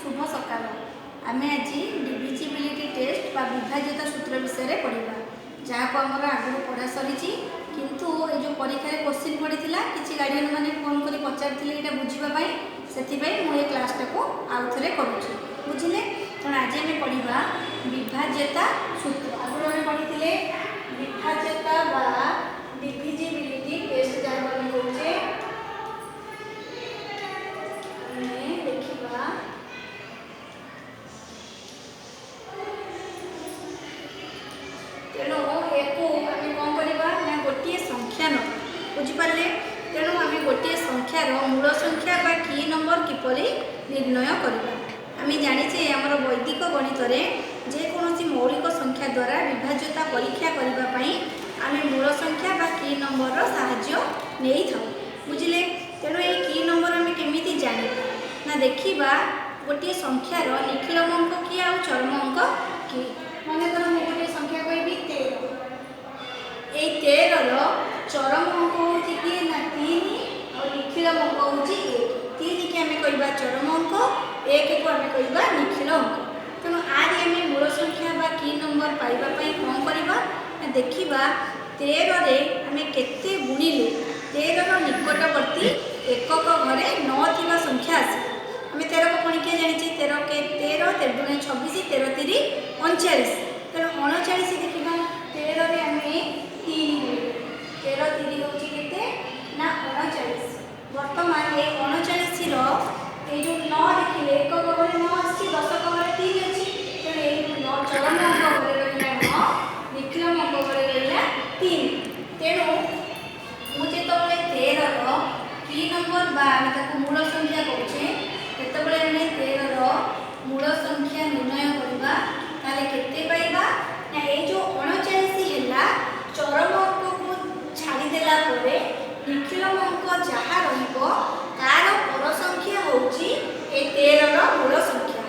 ଶୁଭ ସକାଳ। ଆମେ ଆଜି ଡିଭିଜିବିଲିଟି ଟେଷ୍ଟ ବା ବିଭାଜ୍ୟତା ସୂତ୍ର ବିଷୟରେ ପଢ଼ିବା, ଯାହାକୁ ଆମର ଆଗରୁ ପଢ଼ା ସରିଛି। କିନ୍ତୁ ଏ ଯେଉଁ ପରୀକ୍ଷାରେ କୋଶ୍ଚିନ୍ ପଡ଼ିଥିଲା, କିଛି ଗାର୍ଡ଼ିଆନ୍ ମାନେ ଫୋନ୍ କରି ପଚାରିଥିଲେ ଏଇଟା ବୁଝିବା ପାଇଁ। ସେଥିପାଇଁ ମୁଁ ଏ କ୍ଲାସ୍ଟାକୁ ଆଉ ଥରେ କରୁଛି, ବୁଝିଲେ? ତେଣୁ ଆଜି ଆମେ ପଢ଼ିବା ବିଭାଜ୍ୟତା ସୂତ୍ର। ଆଗରୁ ଆମେ ପଢ଼ିଥିଲେ ବିଭାଜ୍ୟତା ବା ଡିଭିଜିବିଲିଟି ଟେଷ୍ଟ, ଯାହାକୁ ଆମେ କହୁଛେ। ଆମେ ଦେଖିବା, ତେଣୁ ଏକୁ ଆମେ କ'ଣ କରିବା ନା ଗୋଟିଏ ସଂଖ୍ୟା ନେବା, ବୁଝିପାରିଲେ? ତେଣୁ ଆମେ ଗୋଟିଏ ସଂଖ୍ୟାର ମୂଳ ସଂଖ୍ୟା ବା କି ନମ୍ବର କିପରି ନିର୍ଣ୍ଣୟ କରିବା? ଆମେ ଜାଣିଛେ, ଆମର ବୈଦିକ ଗଣିତରେ ଯେକୌଣସି ମୌଳିକ ସଂଖ୍ୟା ଦ୍ୱାରା ବିଭାଜ୍ୟତା ପରୀକ୍ଷା କରିବା ପାଇଁ ଆମେ ମୂଳ ସଂଖ୍ୟା ବା କି ନମ୍ବରର ସାହାଯ୍ୟ ନେଇଥାଉ, ବୁଝିଲେ? ତେଣୁ ଏଇ କି ନମ୍ବର ଆମେ କେମିତି ଜାଣିବା ନା ଦେଖିବା ଗୋଟିଏ ସଂଖ୍ୟାର ନିଖିଳମ ଅଙ୍କ କିଏ ଆଉ ଚରମ ଅଙ୍କ କିଏ। ମନେକର ମୁଁ ଗୋଟିଏ ସଂଖ୍ୟା କହିବି 13। ଏଇ 13ର ଚରମ ଅଙ୍କ ହେଉଛି କିଏ ନା 3, ଆଉ ନିଖିଳମ ଅଙ୍କ ହେଉଛି 1। 3କି ଆମେ କହିବା ଚରମ ଅଙ୍କ, 1କୁ ଆମେ କହିବା ନିଖିଳ ଅଙ୍କ। ତେଣୁ ଆରି ଆମେ ମୂଳ ସଂଖ୍ୟା ବା କି ନମ୍ବର ପାଇବା ପାଇଁ କ'ଣ କରିବା ନା ଦେଖିବା 13ରେ ଆମେ କେତେ ଗୁଣିଲେ 13ର ନିକଟବର୍ତ୍ତୀ ଏକକ ଘରେ ନ ଥିବା ସଂଖ୍ୟା ଆସିବ। ଆମେ 13କୁ ପଣିକିଆ ଜାଣିଛେ, 13 କେ 13, 13 ଦୁଣେ 26, 13 ତିରି 39। ତେଣୁ 39 ଦେଖିବା, 13ରେ ଆମେ 3 ଗୁଣିଲେ, 13 ତିରି ହେଉଛି କେତେ ନା 39। ବର୍ତ୍ତମାନ ଏ 39ର ଏଇ ଯେଉଁ 9 ଦେଖିଲେ, ଏକକ ଘରେ 9 ଆସିଛି, ଦଶକ ଘରେ 3 ଅଛି। ତେଣୁ ଏଇ 9 ଚରମ ଅଙ୍କ ଘରେ ରହିଲା 9, ନିଖିଳମ ଅଙ୍କ ଘରେ ରହିଲା 3। ତେଣୁ ମୁଁ ଯେତେବେଳେ 13ର କି ନମ୍ବର ବା ଆମେ ତାକୁ ମୂଳ ସଂଖ୍ୟା କହୁଛେ, ଯେତେବେଳେ ଆମେ 13ର ମୂଳ ସଂଖ୍ୟା ନିର୍ଣ୍ଣୟ କରିବା, ତାହେଲେ କେତେ ପାଇବା ନା ଏଇ ଯେଉଁ 39 ହେଲା, ଚରମ ଅଙ୍କକୁ ଛାଡ଼ିଦେଲା ପରେ ନିଖିଳମ ଅଙ୍କ ଯାହା ରହିବ ତାର ପର ସଂଖ୍ୟା ହେଉଛି ଏ 13ର ମୂଳ ସଂଖ୍ୟା,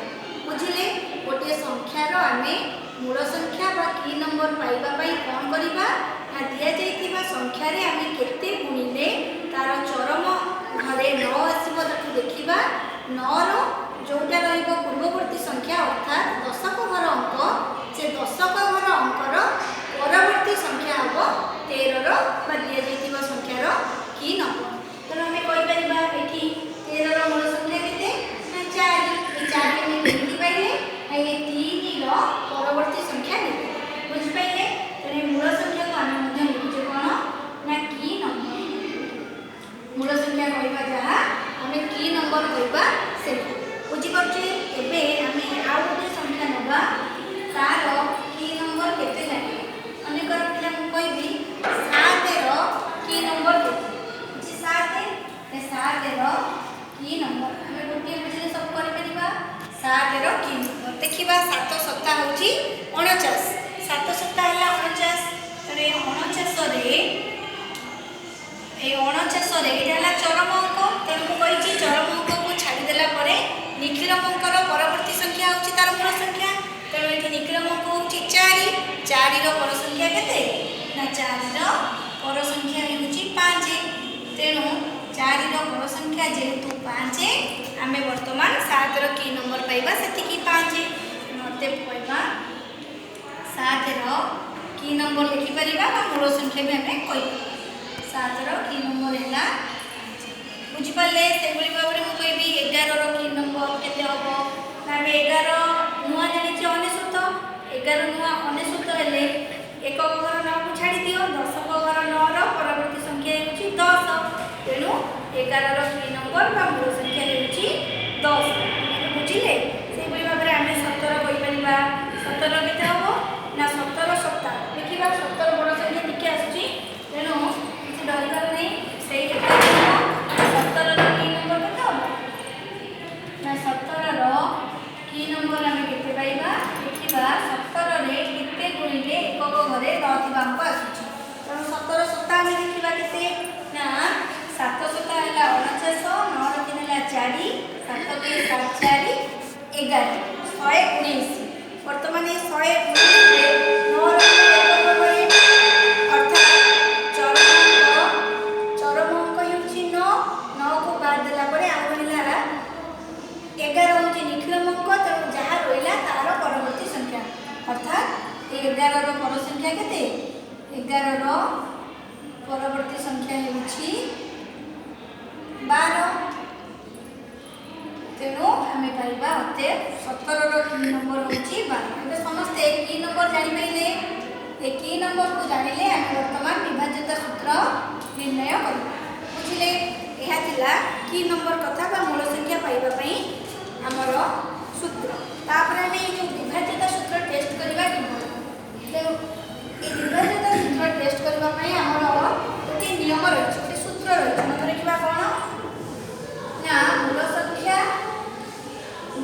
ବୁଝିଲେ? ଗୋଟିଏ ସଂଖ୍ୟାର ଆମେ ମୂଳ ସଂଖ୍ୟା ବା କି ନମ୍ବର ପାଇବା ପାଇଁ କ'ଣ କରିବା ନା ଦିଆଯାଇଥିବା ସଂଖ୍ୟାରେ ଆମେ କେତେ ଗୁଣିଲେ ତାର ଚରମ ଘରେ 9 ଆସିବ ତାକୁ ଦେଖିବା। 9ର ଯେଉଁଟା ରହିବ ପୂର୍ବବର୍ତ୍ତୀ ସଂଖ୍ୟା, ଅର୍ଥାତ୍ ଦଶକ ଘର ଅଙ୍କ, ସେ ଦଶକ ଘର ଅଙ୍କର ପରବର୍ତ୍ତୀ ସଂଖ୍ୟା ହେବ 13ର ବା ଦିଆଯାଇଥିବା ସଂଖ୍ୟାର କି ନମ୍ବର। ତେଣୁ ଆମେ କହିପାରିବା ଏଠି 13ର ମୂଳ ସଂଖ୍ୟା କେତେ ନା 4। ଏ 4 ଆମେ କେମିତି ପାଇଲେ ନା ଏ 3ର ପରବର୍ତ୍ତୀ ସଂଖ୍ୟା ନେବେ, ବୁଝିପାରିଲେ? ତେଣୁ ଏ ମୂଳ ସଂଖ୍ୟାକୁ ଆମେ ମଧ୍ୟ ଲେଖୁଛେ କ'ଣ ନା କି ନମ୍ବର। ମୂଳ ସଂଖ୍ୟା କହିବା ଯାହା, ଆମେ କି ନମ୍ବର କହିବା ସେଇଟା, ବୁଝିପାରୁଛେ? ଏବେ ଆମେ ଆଉ ଗୋଟିଏ ସଂଖ୍ୟା ନେବା, ତାର କି ନମ୍ବର କେତେ ଜାଣିବା। ମନେକର ପିଲା ମୁଁ କହିବି 7ର କି ନମ୍ବର କେତେ? 7, 7ର କି ନମ୍ବର ଆମେ ଗୋଟିଏ ବୁଝିଲେ ସବୁ କରିପାରିବା। 7ର କି ନମ୍ବର ଦେଖିବା। 7 ସତା ହେଉଛି 49। 7 ସତା ହେଲା 49। ତେଣୁ ଏ 49ରେ, ଏଇ 49ରେ ଏଇଟା ହେଲା ଚରମ ଅଙ୍କ। ତେଣୁ ମୁଁ କହିଛି ଚରମ ଅଙ୍କକୁ ଛାଡ଼ିଦେଲା ପରେ ନିଖିଳମ ଅଙ୍କର ପରବର୍ତ୍ତୀ ସଂଖ୍ୟା ହେଉଛି ତାର ମୂଳ ସଂଖ୍ୟା। ତେଣୁ ଏଠି ନିଖିଳମ ଅଙ୍କ ହେଉଛି 4। 4ର ପର ସଂଖ୍ୟା କେତେ ନା 4ର ପର ସଂଖ୍ୟା ହେଉଛି 5। ତେଣୁ 4ର ପର ସଂଖ୍ୟା ଯେହେତୁ 5, ଆମେ ବର୍ତ୍ତମାନ 7ର କି ନମ୍ବର ପାଇବା ସେତିକି 5। ମତେ କହିବା 7ର କି ନମ୍ବର ଲେଖିପାରିବା ବା ମୂଳ ସଂଖ୍ୟା ବି ଆମେ କହିପାରିବା। 7ର କି ନମ୍ବର ହେଲା 5, ବୁଝିପାରିଲେ? ସେଇଭଳି ଭାବରେ ମୁଁ କହିବି 11ର କି ନମ୍ବର କେତେ ହେବ ନା ଆମେ 11 ନୂଆ ଜାଣିଛେ 99। 11 ନୂଆ 99 ହେଲେ ଏକକ ଘର 9କୁ ଛାଡ଼ି ଦିଅ, ଦଶକ ଘର 9ର ପରବର୍ତ୍ତୀ ସଂଖ୍ୟା ହେଉଛି 10। ତେଣୁ 11ର କି ନମ୍ବର ବା ମୂଳ ସଂଖ୍ୟା ହେଉଛି 10, ବୁଝିଲେ? ସେଇଭଳି ଭାବରେ ଆମେ 17 କହିପାରିବା। 17 କେତେ ହେବ ନା 17 ସତା ଦେଖିବା। 17 ବଡ଼ ସଂଖ୍ୟା ଟିକେ ଆସୁଛି, ତେଣୁ କିଛି ଡରିବାର ନାହିଁ, ସେଇ ଏକା। 17ର କି ନମ୍ବର କେତେ ହେବ ନା 17ର କି ନମ୍ବର ଆମେ କେତେ ପାଇବା ଦେଖିବା। 17ରେ କେତେ ଗୁଣିଲେ ଏକକ ଘରେ ନ ଥିବା ଅଙ୍କ ଆସୁଛି। ତେଣୁ 17 ସତା ଆମେ ଦେଖିବା କେତେ ନା 7 ସତା ହେଲା 49, 9 ତିନି ହେଲା 4, 7 2 7 4 11, 119। ବର୍ତ୍ତମାନ ଏ 119ରେ 9 ରହିଲା ଏକକ ଘରେ, ଅର୍ଥାତ୍ ଚରମ ଅଙ୍କ, ଚରମ ଅଙ୍କ ହେଉଛି 9। 9କୁ ବାଦ ଦେଲା ପରେ ଆଉ ରହିଲା 11 ହେଉଛି ନିଖିଳମ। 11ର ପର ସଂଖ୍ୟା କେତେ? 11ର ପରବର୍ତ୍ତୀ ସଂଖ୍ୟା ହେଉଛି 12। ତେଣୁ ଆମେ ପାଇବା, ଅତଏବ 17ର କି ନମ୍ବର ହେଉଛି 12। ଏବେ ସମସ୍ତେ କି ନମ୍ବର ଜାଣିପାରିଲେ? ଏ କି ନମ୍ବରକୁ ଜାଣିଲେ ଆମେ ବର୍ତ୍ତମାନ ବିଭାଜ୍ୟତା ସୂତ୍ର ନିର୍ଣ୍ଣୟ କରିବା। ବୁଝିଲେ? ଏହା ଥିଲା କି ନମ୍ବର କଥା ବା ମୂଳ ସଂଖ୍ୟା ପାଇବା ପାଇଁ ଆମର ସୂତ୍ର। ତାପରେ ଆମେ ଏଇ ଯେଉଁ ବିଭାଜ୍ୟତା ସୂତ୍ର ଟେଷ୍ଟ କରିବା କିଭଳି? ତେଣୁ ଏଇ ବିଭାଜ୍ୟତା ସୂତ୍ର ଟେଷ୍ଟ କରିବା ପାଇଁ ଆମର ଗୋଟିଏ ନିୟମ ରହିଛି, ଗୋଟେ ସୂତ୍ର ରହିଛି। ମନେ ରଖିବା, କ'ଣ ନା ମୂଳ ସଂଖ୍ୟା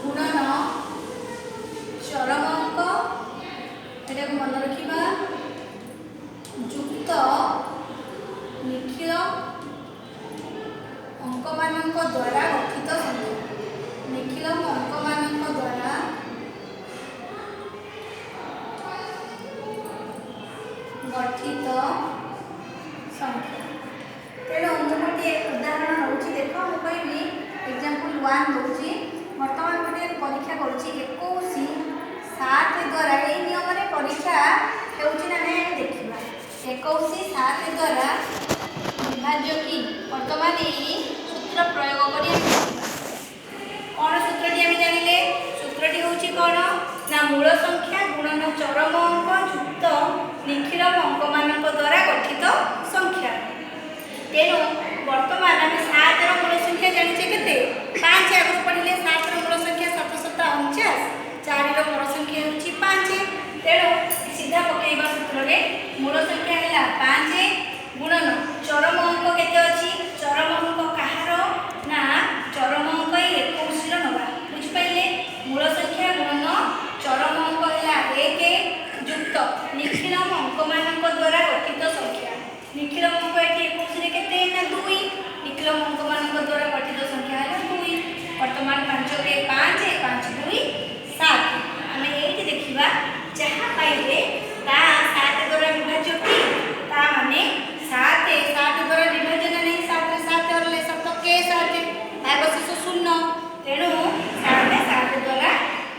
ଗୁଣନ ଚରମ ଅଙ୍କ, ଏଟାକୁ ମନେ ରଖିବା, ଯୁକ୍ତ ନିଖିଳ ଅଙ୍କମାନଙ୍କ ଦ୍ୱାରା ଗଠିତ ସଂଖ୍ୟା, ନିଖିଳ ଅଙ୍କମାନଙ୍କ ଦ୍ୱାରା ଗଠିତ ସଂଖ୍ୟା। ତେଣୁ ମୁଁ ଗୋଟିଏ ଉଦାହରଣ ନେଉଛି, ଦେଖ। ମୁଁ କହିବି, ଏକ୍ଜାମ୍ପଲ୍ 1 ଦେଉଛି। ବର୍ତ୍ତମାନ ଗୋଟିଏ ପରୀକ୍ଷା କରୁଛି, 21 7 ଦ୍ୱାରା ଏଇ ନିୟମରେ ପରୀକ୍ଷା ହେଉଛି ନା ନାହିଁ ଆମେ ଦେଖିବା। 21 7 ଦ୍ୱାରା ବିଭାଜ୍ୟ କି? ବର୍ତ୍ତମାନ ଏଇ ସୂତ୍ର ପ୍ରୟୋଗ କରି ଆମେ ଦେଖିବା। କ'ଣ ସୂତ୍ରଟି ଆମେ ଜାଣିଲେ? ସୂତ୍ରଟି ହେଉଛି କ'ଣ ନା ମୂଳ ସଂଖ୍ୟା ଗୁଣନ ଚରମ ଅଙ୍କ ଯୁକ୍ତ ନିଖିଳ ଅଙ୍କମାନଙ୍କ ଦ୍ୱାରା ଗଠିତ ସଂଖ୍ୟା। ତେଣୁ ବର୍ତ୍ତମାନ ଆମେ 7ର ମୂଳ ସଂଖ୍ୟା ଜାଣିଛେ କେତେ? 5। ଆଗରୁ ପଢ଼ିଲେ, 7ର ମୂଳ ସଂଖ୍ୟା 7 7 49, 4ର ପର ସଂଖ୍ୟା ହେଉଛି 5। ତେଣୁ ସିଧା ପକାଇବା ସୂତ୍ରରେ। ମୂଳ ସଂଖ୍ୟା ହେଲା 5 ଗୁଣନ ଚରମ ଅଙ୍କ କେତେ ଅଛି? ଚରମ ଅଙ୍କ କାହାର ନା ଚରମ ଅଙ୍କ ଏଇ 21ର ନେବା। ବୁଝିପାରିଲେ? ମୂଳ ସଂଖ୍ୟା ଗୁଣନ ଚରମ ଅଙ୍କ ହେଲା 1 ଯୁକ୍ତ ନିଖିଳ ଅଙ୍କମାନଙ୍କ ଦ୍ୱାରା ଗଠିତ ସଂଖ୍ୟା। ନିଖିଳ ଅଙ୍କ ଏଠି 21ରେ କେତେ ନା 2। ନିଖିଳ ଅଙ୍କମାନଙ୍କ ଦ୍ୱାରା ଗଠିତ ସଂଖ୍ୟା ହେଲା 2। ବର୍ତ୍ତମାନ 5 କେ 5, 5 2 7। ଆମେ ଏଇଠି ଦେଖିବା, ଯାହା ପାଇଲେ ତା 7 ଦ୍ୱାରା ବିଭାଜ୍ୟ କି? ତା ମାନେ 7 7 ଦ୍ୱାରା ବିଭାଜ୍ୟ ନା ନାହିଁ? 7ରେ 7 ହରିଲେ 7 କେ 7, ଭାଗଶେଷ 0। ତେଣୁ 7 7 ଦ୍ୱାରା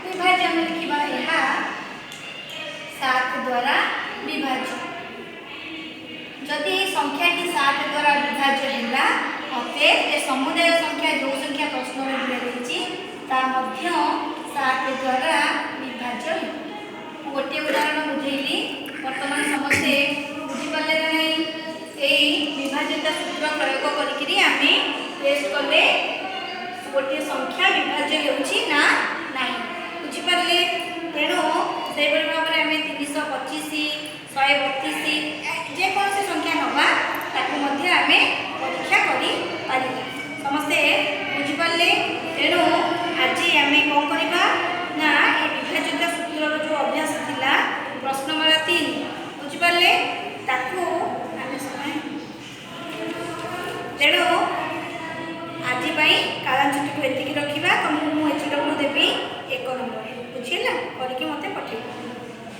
ବିଭାଜ୍ୟ। ଆମେ ଲେଖିବା, ଏହା 7 ଦ୍ୱାରା ବିଭାଜ୍ୟ। ଯଦି ଏଇ ସଂଖ୍ୟାଟି 7 ଦ୍ୱାରା ବିଭାଜ୍ୟ ହେଲା, ଅତଏବ ଏ ସମୁଦାୟ ସଂଖ୍ୟା, ଯେଉଁ ସଂଖ୍ୟା ପ୍ରଶ୍ନରେ ଦିଆଯାଇଛି, ତା ମଧ୍ୟ 7 ଦ୍ୱାରା ବିଭାଜ୍ୟ ହେବ। ମୁଁ ଗୋଟିଏ ଉଦାହରଣ ବୁଝେଇଲି। ବର୍ତ୍ତମାନ ସମସ୍ତେ ବୁଝିପାରିଲେ ନା ନାହିଁ? ଏଇ ବିଭାଜ୍ୟତା ସୂତ୍ର ପ୍ରୟୋଗ କରିକିରି ଆମେ ଟେଷ୍ଟ କଲେ ଗୋଟିଏ ସଂଖ୍ୟା ବିଭାଜ୍ୟ ହେଉଛି ନା ନାହିଁ। ବୁଝିପାରିଲେ? ତେଣୁ ସେହିପରି ଭାବରେ ଆମେ 325, 132, ଯେକୌଣସି ସଂଖ୍ୟା ନେବା, ତାକୁ ମଧ୍ୟ ଆମେ ପରୀକ୍ଷା କରିପାରିବା। ସମସ୍ତେ ବୁଝିପାରିଲେ? ତେଣୁ ଆଜି ଆମେ କ'ଣ କରିବା ନା ଏ ବିଭାଜ୍ୟତା ସୂତ୍ରର ଯେଉଁ ଅଭ୍ୟାସ ଥିଲା ପ୍ରଶ୍ନମାଳା 3, ବୁଝିପାରିଲେ? ତାକୁ ଆମେ ତେଣୁ ଆଜି ପାଇଁ କାଳାଂଶଟିକୁ ଏତିକି ରଖିବା। ତୁମକୁ ମୁଁ ଏଚ୍ ଡବ୍ଲ୍ୟୁ ଦେବି 1 ନମ୍ବର। ବୁଝିହେଲା? କରିକି ମୋତେ ପଠେଇବ।